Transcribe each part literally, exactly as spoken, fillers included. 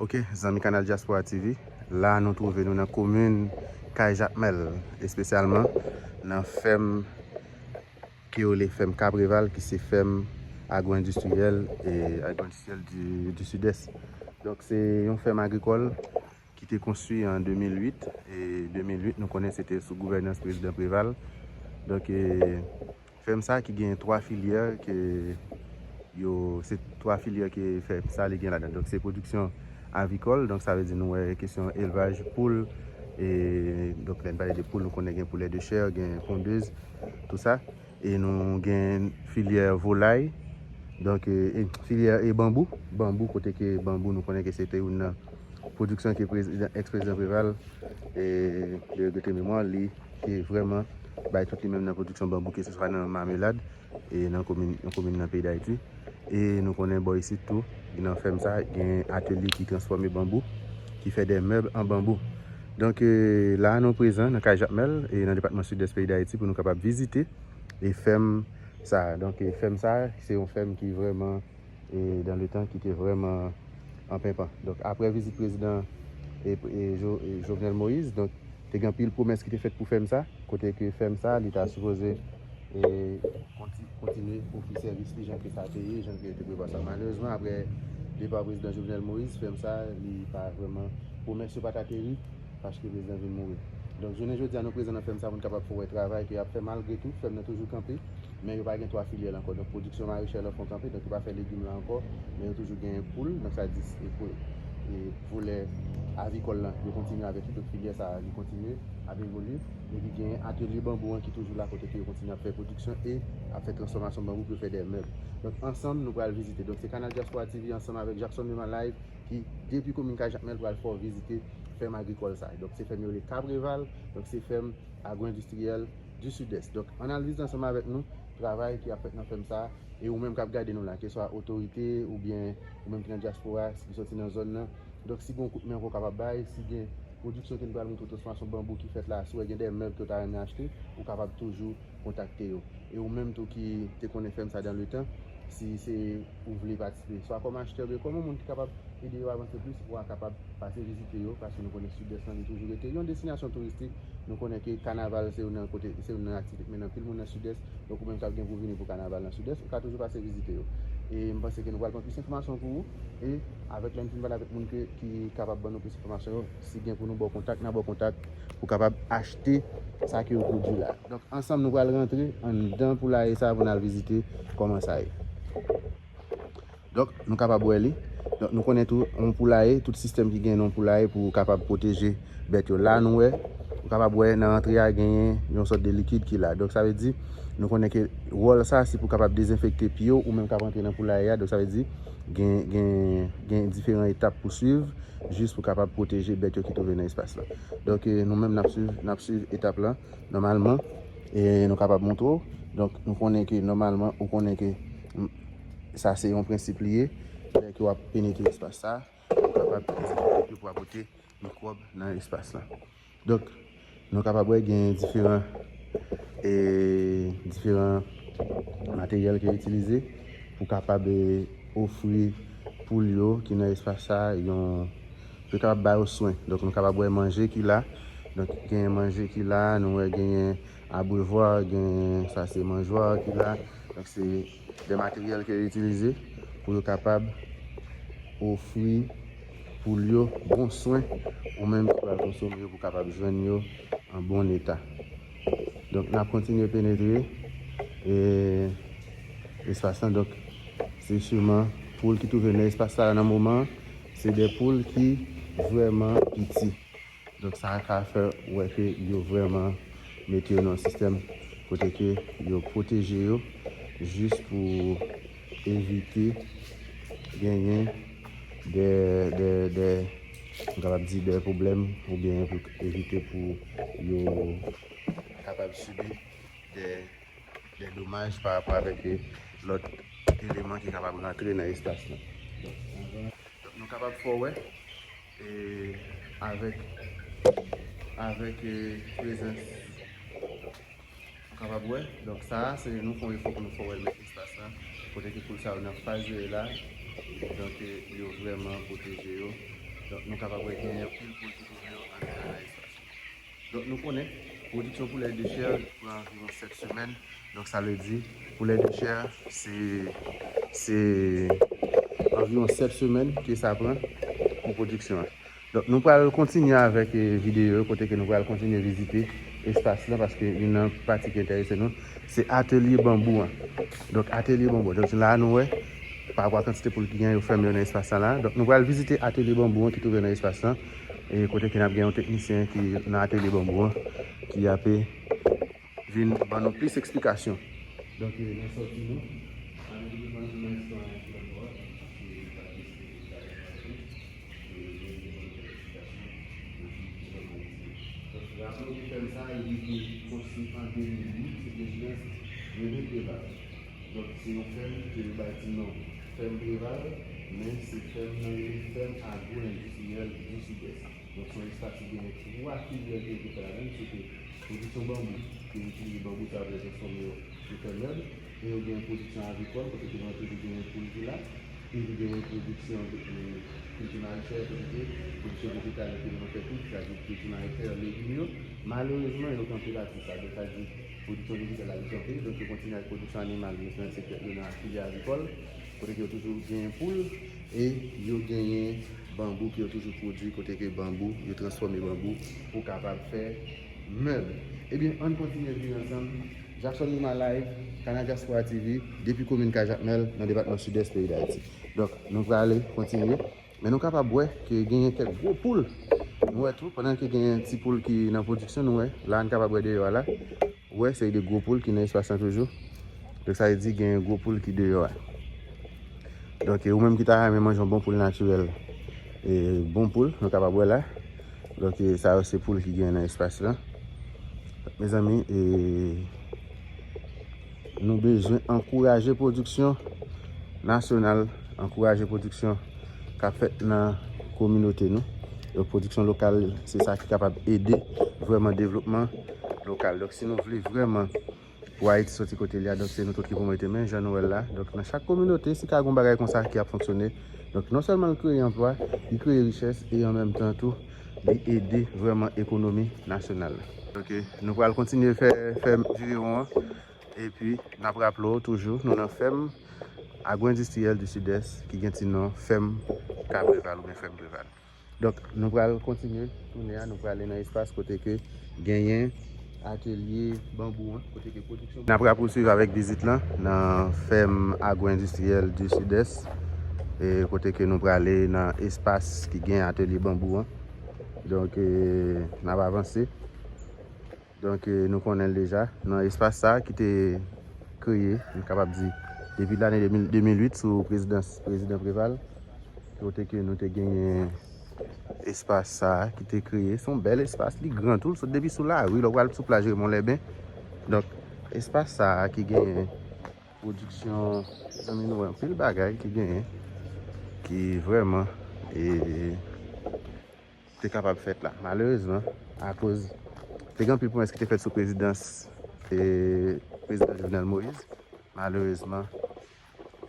Ok, zanmi Kanal Diaspora T V, la nou twouve nou nan komin Kay Jakmèl, espesyalman nan fèm ke yo rele fèm Kapreval, ki se fèm agro-endistriyèl e agro-endistriyèl di, di Sidès. Donk, se yon fèm agrikòl ki te konstwi an de mil uit, e de mil uit, nou konnen se te sou gouvènans prezidan Preval. Donk, e, fèm sa ki gen twa filyè ke yo, se twa filyè ke fèm sa li gen ladan. Donk, se pwodiksyon avicole, donk sa vle di nou wè kesyon elvaj poul, e donk lè n pale de poul, nou konnen gen poulè de chè, gen pondez, tou sa. E nou gen filyè volay, donk, e, e filyè e banbou, banbou, kote ke banbou nou konnen ke se te youn nan pwodiksyon ke prezidan, ex-prezidan Preval, e, de regrete memwa li, te vrèman bay tout li menm nan pwodiksyon banbou, ke se swa nan Mamelad, e nan komin, yon komin nan peyi Dayiti. E nou konnen bò isit tou, nan fèm sa, gen atelye ki transfòme banbou, ki fè de mèb an banbou. Donk, e, la nou prezan nan Kay Jakmèl, e nan depatman Sidès peyi Dayiti, pou nou kapab vizite, e fèm sa. Donk, e fèm sa, se yon fèm ki vrèman, e dan le tan, ki te vrèman an penpan. Donk, apre vizit prezidan, e, e Jo-, e Jovenel Moïse, donk, te gen anpil pwomès ki te fèt pou fèm sa, kote ke fèm sa, li ta sipoze, e, konti-, kontinye ofri sèvis li jan ke sa te ye, jan ke yo te prevwa sa. Malerezman, apre depa prezidan Jovenel Moïse, fèm sa, li pa vrèman, pwomès yo pa t ateri, paske prezidan vin mouri. Donk, jounen jodi a, nou prezan nan fèm sa pou n kapab fè wè travay ke y ap fè malgre tou, fèm nan toujou kanpe, men yo pa gen twa filyè l ankò. Donk, pwodiksyon marechè l an fon kanpe, donk yo pa fè legim la ankò, men yo toujou gen poul, donk sa di, e, pou, e, volè avicole la, yo kontinye avèk li, donk filyè sa a, li kontinye ap evolye. Epi gen atelye banbou an ki toujou la, kote ke yo kontinye ap fè pwodiksyon e ap fè transfòmasyon banbou pou yo fè de mèb. Donk, ansanm, nou pral vizite. Donk, se Kanal Diaspora T V ansanm avèk Jackson Numa Live ki, depi komin Kay Jakmèl, pral fè w vizite fèm agrikòl sa. Donk, se fèm yo rele Kapreval. Donk, se fèm agro-endistriyèl di Sidès. Donk, ann al vizite ansanm avèk nou travay ki ap fèt nan fèm sa. E ou menm k ap gade nou la, keswa otorite oubyen ou menm ki nan dyaspora, ki soti nan zòn nan. Donk, si gen yon kout men ke w kapab bay, si gen pwodiksyon ke nou pral montre w, transfòmasyon banbou ki fèt la, si w wè gen de mèb ke w ta renmen achte, ou kapab toujou kontakte yo. E ou menm tou ki te konnen fèm sa dan le tan, si se ou vle patisipe, swa kòm achtè oubyen kòm yon moun ki kapab ede yo avanse plis, ou a kapab pase vizite yo, paske nou konnen Sidès lan li toujou rete yon destinasyon touristik. Nou konnen ke kanaval se youn nan kote, se youn nan aktivite ki mennen anpil moun nan Sidès. Donk, ou menm k ap gen pou vini pou kanaval nan Sidès, ou ka toujou pase vizite yo. E m panse ke nou pral pran plis enfòmasyon pou ou. E avèk lè n fin pale avèk moun ke, ki kapab ban nou plis enfòmasyon yo, si gen pou nou ba w kontak, n a ba w kontak pou kapab achte sa ke yo pwodui la. Donk, ansanm, nou pral rantre anndan poulaye sa a pou n al vizite kòman sa ye. Donk, nou kapab wè li. Donk, nou konnen tou, yon poulaye, tout sistèm ki gen nan yon poulaye pou kapab pwoteje bèt yo. La, nou wè, ou kapab wè nan antre a, genyen yon sòt de likid ki la. Donk, sa vle di, nou konnen ke wòl sa, se pou kapab dezenfekte pye w, ou menm k ap antre nan poulaye a. Donk, sa vle di, gen, gen, gen diferan etap pou swiv, jis pou kapab pwoteje bèt yo ki twouve nan espas la. Donk, e, nou menm, n ap swiv, n ap swiv etap la, nòmalman, e nou kapab montre w. Donk, nou konnen ke, nòmalman, ou konnen ke, mm, sa se yon prensip li ye. Lè ke w ap penetre espas sa, ou kapab itilize pye pou apote mikwòb nan espas la. Donk, nou kapab wè gen diferan, e, diferan materyèl ke yo itilize pou kapab, e, ofri poul yo ki nan espas sa yon, pou yo kapab ba yo swen. Donk, nou kapab wè manje ki la. Donk, gen manje ki la, nou wè genyen abrevwa, gen sa se manjwa ki la. Donk, se de materyèl ke yo itilize pou yo kapab ofri poul yo bon swen, ou menm ki pral konsome yo pou kapab jwenn yo an bon eta. Donk, n ap kontinye penetre, e, espas lan. Donk, se siman poul ki twouve nan espas sa a nan moman an, se de poul ki vrèman piti. Donk, sa ka fè w wè ke yo vrèman mete yo nan yon sistèm kote ke yo pwoteje yo jis pou evite genyen de, de, de, nou kapab di de pwoblèm oubyen pou evite pou yo kapab sibi de, de domaj pa rapò avèk, e, lòt eleman ki kapab rantre nan espas lan. Donk, nou kapab fè w wè, e, avèk, avèk, e, prezans, nou kapab wè. Donk, sa a, se nou fè yon efò pou nou fè w wè nan espas la, kote ke poul sa yo nan faz yo ye la. Donk, e, yo vrèman pwoteje yo. Donk, nou kapab wè gen anpil poul ki twouve yo anndan nan espas la. Donk, nou konnen, pwodiksyon poulèt de chè pran anviwon sèt semèn. Donk, sa vle di, poulèt de chè, se, se anviwon sèt semèn ke sa pran pou pwodiksyon an. Donk, nou pral kontinye avèk, eh, videyo yo, kote ke nou pral kontinye vizite espas lan, paske youn nan pati ki enterese nou, se atelye banbou an. Donk, atelye banbou an. Donk, la nou wè, pa rapò a kantite poul ki gen, yo fèmen yo nan espas sa la. Donk, nou pral vizite atelye banbou an ki twouve nan espas lan, e kote ke n ap gen yon teknisyen ki nan atelye banbou an, ki ape vin ban nou plis eksplikasyon. Donk, eh, nan sòti nou, ann nou ban nou nan istwa yon ti lòt bò, paske li pa te esplike sa yo. Donk, raple w ke fèm sa a, li te konstwi an de mil uit sou prezidans René Préval. Donk, se yon fèm ke yo bay ti non fèm Préval, men se fèm nan rele fèm agwo-endistriyèl di Sidès. Donk, se yon espas ki genyen twa filyè ke yo te fè ladan l, se te pwodiksyon banbou, ke yo itilize banbou sa yo pou yo transfòme yo, yo fè mèb, e yo gen pwodiksyon agrikòl, kote ke nou wè toujou genyen poul ki la, e yo genyen pwodiksyon, eh, kilti marechè, kote ke pwodiksyon vejetal yo ke nou fè tou, sa vle di kilti marechè, legim yo. Malerezman, yo kanpe pati sa, donk sa vle di pwodiksyon vejetal la li kanpe, donk yo kontinye ak pwodiksyon animal yo nan sektè, yo nan filyè agrikòl, kote ke yo toujou genyen poul, e yo genyen banbou ke yo toujou pwodui, kote ke banbou, yo transfòme banbou pou kapab fè mèb. Ebyen, ann kontinye vire ansanm. Jackson Numa Live, Canal Diaspora T V, depi komin Kay Jakmèl, nan depatman Sidès peyi Dayiti. Donk, nou prale kontinye. Men nou kapab wè ke genyen kèk gwo poul. Nou wè tou, pandan ke genyen ti poul ki nan pwodiksyon, nou wè, la n kapab wè deyò a la. Ou wè, se de gwo poul ki nan espas lan toujou. Donk, sa vle di genyen gwo poul ki deyò a. Donk, e ou menm ki ta renmen manje yon bon poul natirèl, e bon poul, nou kapab wè la. Donk, e sa yo se poul ki genyen nan espas lan. Mezanmi, e nou bezwen ankouraje pwodiksyon nasyonal, ankouraje pwodiksyon k ap fèt nan kominote nou. Donk, pwodiksyon lokal, se sa ki kapab ede vrèman devlopman lokal. Donk, si nou vle vrèman pou Ayiti soti kote l ye a, donk se nou tout ki pou mete men, jan nou wè l la. Donk, nan chak kominote, si ka gen yon bagay konsa ki ap fonksyone, donk non sèlman l kreye anplwa, li kreye richès, e an menm tan tou, li ede vrèman ekonomi nasyonal la. Donk, e, nou pral kontinye fè, fè vire won an. Epi, n ap raple w toujou, nou nan fèm agwo-endistriyèl di Sidès ki gen ti non fèm Kabreval oubyen fèm Preval. Donk, nou pral kontinye tounen an, nou prale nan espas kote ke genyen atelye banbou an, kote ke pwodiksyon. N ap rapousuiv avèk vizit lan nan fèm agwo-endistriyèl di Sidès, e kote ke nou prale nan espas ki gen atelye banbou an. Donk, e, n ap avanse. Donk, e, nou konnen l deja. Nan espas sa a ki te kreye, nou kapab di, depi lane de mil, de mil uit sou prezidans Prezidan Preval, kote ke nou te genyen espas sa a ki te kreye. Se yon bèl espas, li gran tou, l sot depi sou lari, lè w pral sou plaj Raymond Lèben. Donk, espas sa a ki genyen pwodiksyon, zanmi nou wè anpil bagay ki genyen, ki vrèman, e, te kapab fèt la. Malerezman, akoz te gen anpil pwomès ki te fèt sou prezidans, e, prezidan Jovenel Moïse, malerezman,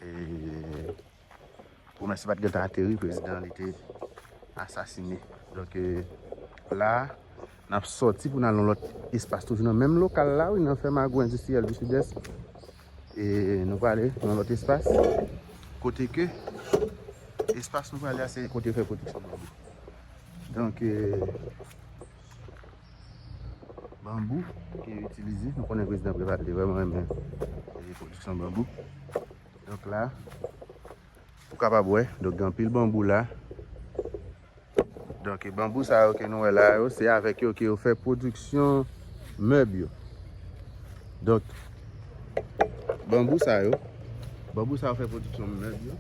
e, pwomès yo pa t gentan ateri, prezidan an, li te asasine. Donk, e, la, n ap sòti pou n al nan lòt espas, toujou nan menm lokal la, wi, nan fèm agwo-endistriyèl di Sidès. E nou prale nan lòt espas. Kote ke espas nou prale a, se kote yo fè pwodiksyon banbou. Donk, e, banbou ke yo itilize, nou konnen prezidan Preval te vrèman renmen, e, pwodiksyon banbou. Donk la, ou kapab wè, donk gen anpil banbou la. Donk, banbou sa yo ke nou wè la yo, se avèk yo ke yo fè pwodiksyon mèb yo. Donk, banbou sa yo, banbou sa yo fè pwodiksyon mèb yo.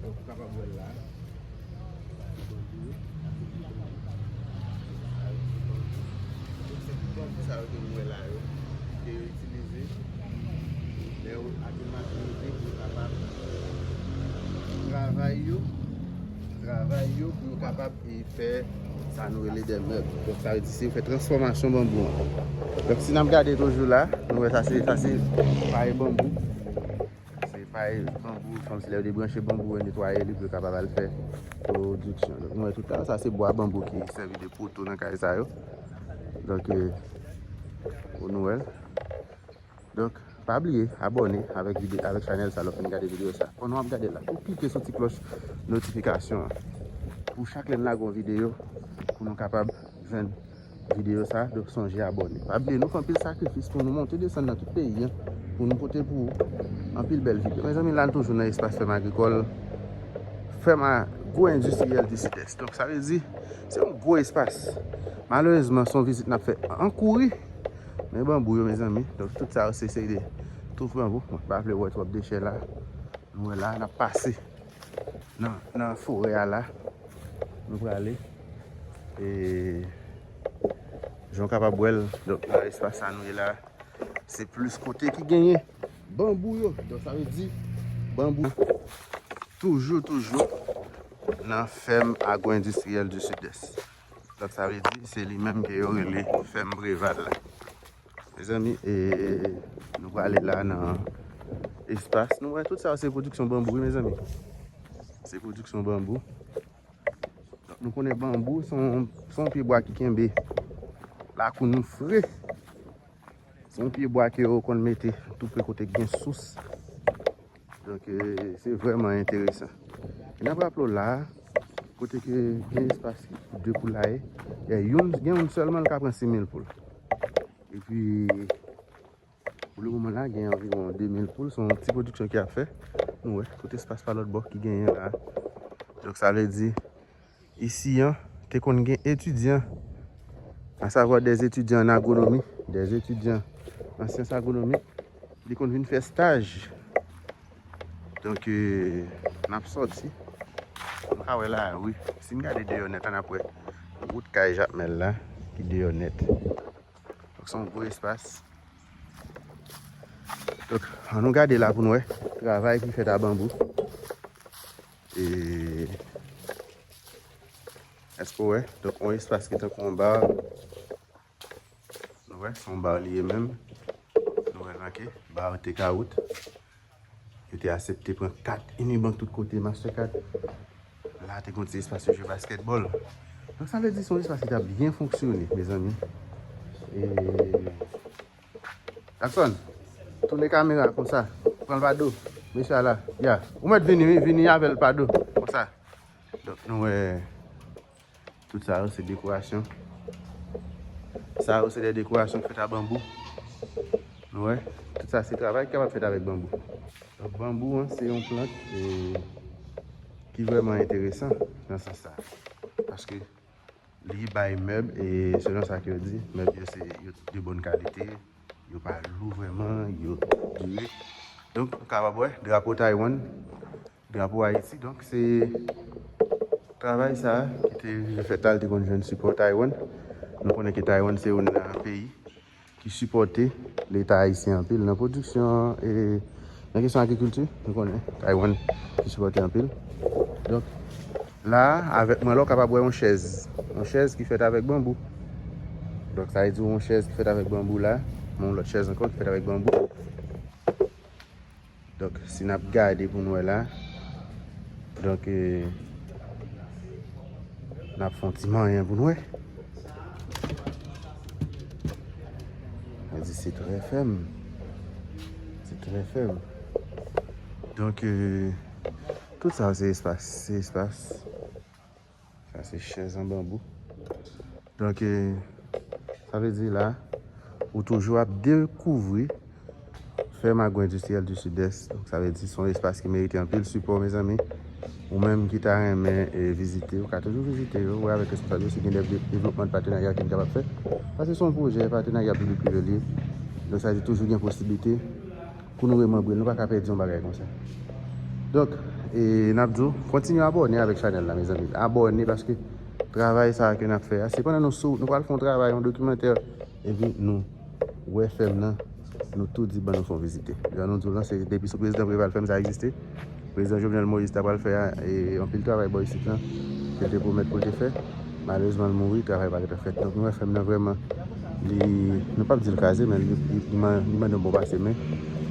Donk, ou kapab wè l la. Banbou, sa yo ke nou wè la yo, ke yo itilize lè yo ap mache pou yo kapab travay yo, travay yo pou yo kapab e fè sa nou rele de mèb. Donk, sa vle di se yo fè transfòmasyon banbou an. Donk, si n ap gade toujou la, nou wè sa se, sa se pay banbou. Se Bay banbou, kòmsi lè yo debranche banbou, yo netwaye li pou yo kapab al fè pwodiksyon. Donk, nou wè tout la, sa se bwa banbou ki sèvi de poto nan kay sa yo. Donk, eh, pou nou wè l. Donk, pa bliye abòne avèk vide-, avèk chanèl sa lè w fin gade videyo sa. Pandan w ap gade la, ou klike sou ti klòch notifikasyon an. Pou chak lè n lage yon videyo, pou nou kapab jwenn videyo sa, donk sonje abòne. Pa bliye, nou fè anpil sakrifis pou nou monte desann nan tout peyi an, pou nou pote pou ou anpil bèl videyo. Mezanmi, la n toujou nan espas fèm agrikòl, fèm agwo endistriyèl di Sidès. Donk, sa vle di, se yon gwo espas. Malerezman, se yon vizit n ap fè an kouri. Men banbou yo, mezanmi. Donk, tout sa yo, se, se de twouch banbou. Mwen pa vle wè twòp dechè la. Nou wè la, n ap pase nan, nan forè a la. Nou prale. E, jan w kapab wè l, donk, nan espas sa nou ye la, se plis kote ki genyen banbou yo. Donk, sa vle di, banbou toujou, toujou nan fèm agwo endistriyèl di Sidès. Donk, sa vle di, se li menm ke yo rele fèm Preval la. Mezanmi, e, nou prale la nan espas. Nou wè tout sa, se pwodiksyon banbou, wi, mezanmi. Se pwodiksyon banbou. Donk, nou konnen banbou, se yon, se yon pye bwa ki kenbe lakou nou fre. Se yon pye bwa ke yo konn mete tou pre kote k gen sous. Donk, eh, se vrèman enteresan. E n ap raple w la, kote ke gen espas pou de poulaye, e youn, gen youn sèlman l ka pran sis mil poul. Epi, pou le moman la, gen anviwon de mil poul, se yon ti pwodiksyon ki ap fè. Nou wè, tout espas pa lòt bò ki genyen la. Donk, sa vle di, isi an, te konn gen etidyan, asavwa des étudiants en agronomie, des étudiants en sciences agronomiques, li konn vin fè staj. Donk, eh, n ap sòti. Nou ka wè la, wi. Si n gade deyò nèt, an ap wè wout kay Jakmèl la, ki deyò nèt. Donk, se yon gwo espas. Donk, an nou gade la pou n wè travay ki fèt a banbou. E, èske w wè? Donk, yon espas ki tankou yon bar. Nou wè, se yon bar li ye menm. Nou wè l manke. Bar Take Out. Yo te aksepte pran kat Unibank tout kote, Mastercard. La te gon ti espas yo jwe basketball. Donk, sa vle di se yon espas ki ta byen fonksyone, mezanmi. E, Jackson, tounen kamera konsa. Pran l pa do. Mesye a la. Ya. Ou mèt vini, wi, vini avè l pa do. Konsa. Donk, nou wè tout sa yo, se dekorasyon. Sa yo, se de dekorasyon k fèt a banbou. Nou wè, tout sa, se travay ki kapab fèt avèk banbou. Donk, banbou an, se yon plant, e, ki vrèman enteresan nan sans sa. Paske li bay mèb, e selon sa ke yo di, mèb yo se yo de bòn kalite, yo pa lou vrèman, yo dire. Donk, nou kapab wè drapo Taiwan, drapo Ayiti. Donk, se travay sa ki te rive fèt la, li te konn jwenn sipò Taiwan. Nou konnen ke Taiwan se youn nan peyi ki sipòte Leta ayisyen anpil nan pwodiksyon, e nan kesyon agrikilti. Nou konnen Taiwan ki sipòte anpil. Donk, la, avèk mwen la, w kapab wè yon chèz. Yon chèz ki fèt avèk banbou. Donk, sa vle di yon chèz ki fèt avèk banbou la, men yon lòt chèz ankò ki fèt avèk banbou. Donk, si n ap gade pou n wè la, donk, eh, n ap fè yon ti manyen pou n wè. Sa di se trè fèm. Se trè fèm. Donk, eh, tout sa se espas. Se espas. Sa se chèz an banbou. Donk, eh, sa vle di la, ou toujou ap dekouvri fèm agwo endistriyèl di Sidès. Donk, sa vle di se yon espas ki merite anpil sipò, mezanmi. Ou menm ki ta renmen, eh, vizite, ou ka toujou vizite yo, wè avèk responsab yo si gen de, de, devlopman de patenarya ki n kapab fè. Paske se yon pwojè patenarya piblik prive li ye. Donk, sa vle di toujou gen posiblite pou nou remanbre l, nou pa ka pèdi yon bagay konsa. Donk, e, n ap di w, kontinye abòne avèk chanèl la, mezanmi. Abòne paske travay sa a ke n ap fè a, se pandan nou sou, nou pral fè yon travay, yon dokimantè, epi nou wè fèm nan, nou tou di ban nou fè yon vizite. Jan nou di w lan, se depi sou prezidan Preval fèm sa egziste. Prezidan Jovenel Moïse ta pral fè a, e, anpil travay bò isit lan, ke l te pwomèt pou l te fè. Malerezman, l mouri, travay pa gentan fèt. Donk, nou wè fèm nan vrèman, li, nou p ap di l kraze, men li, li, li man-, li mande yon bon pase men.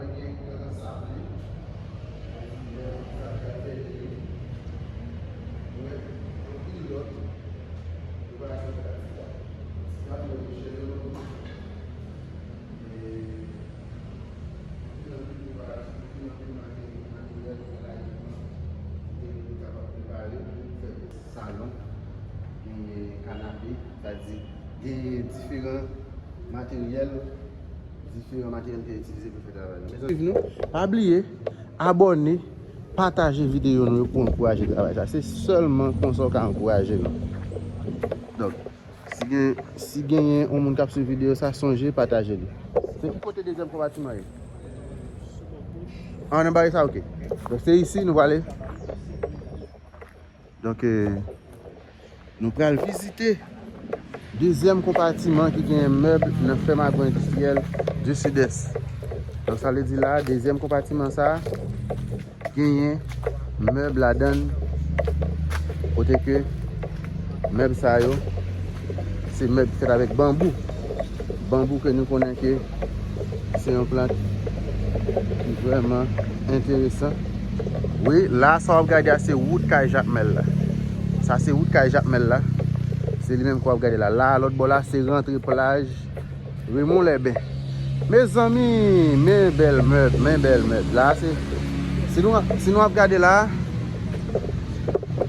mwen gen yon gran sable. Mwen sa fè yo. Mwen, anpil lòt. Preparasyon pratik la. Ti gaz mwen chè yo. E, anpil, anpil preparasyon, anpil, anpil materi-, materyèl pou lajman. E nou kapab prepare pou fè salon. Genyen kanape, sa di, genyen diferan materyèl, diferan materyèl nou te itilize pou fè travay la. Mezanmi, nou, pa bliye, abòne, pataje videyo nou yo pou ankouraje travay sa. Se sèlman konsa w ka ankouraje nou. Donk, si gen, si genyen yon moun k ap swiv videyo sa, sonje pataje li. Se ki kote dezyèm konpatiman ye? An, nan bagay sa, ok. Donk, se isi nou prale. Donk, eh, nou pral vizite dezyèm konpatiman ki genyen mèb nan fèm agwo endistriyèl di Sidès. Donk, sa vle di la, dezyèm konpatiman sa a genyen mèb ladan l, kote ke mèb sa yo, se mèb ki fèt avèk banbou. Banbou ke nou konnen ke se yon plant ki vrèman enteresan. Wi, la sa w ap gade a se wout kay Jakmèl la. Sa se wout kay Jakmèl la. Se li menm ke w ap gade la. La, lòt bò la, se rantre plaj Remon Lèben. Mezanmi, men bèl mèb, men bèl mèb. La, se, si nou, si nou ap gade la,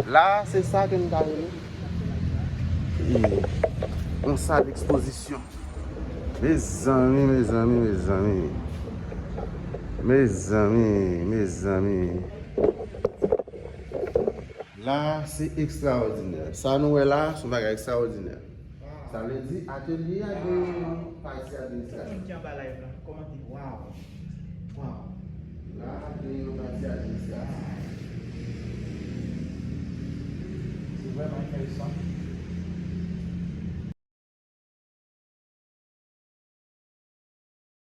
la, se sa ke nou ta rele, e, yon sal ekspozisyon. Mezanmi, mezanmi, mezanmi. Mezanmi, mezanmi. La, se ekstraòdinè. Sa nou wè la, se yon bagay ekstraòdinè. Sa vle di, atelye a gen yon pati administratif. Moun ki anba live la, kòmante, waw. Waw. La, gen yon pati administratif. Se vrèman enteresan.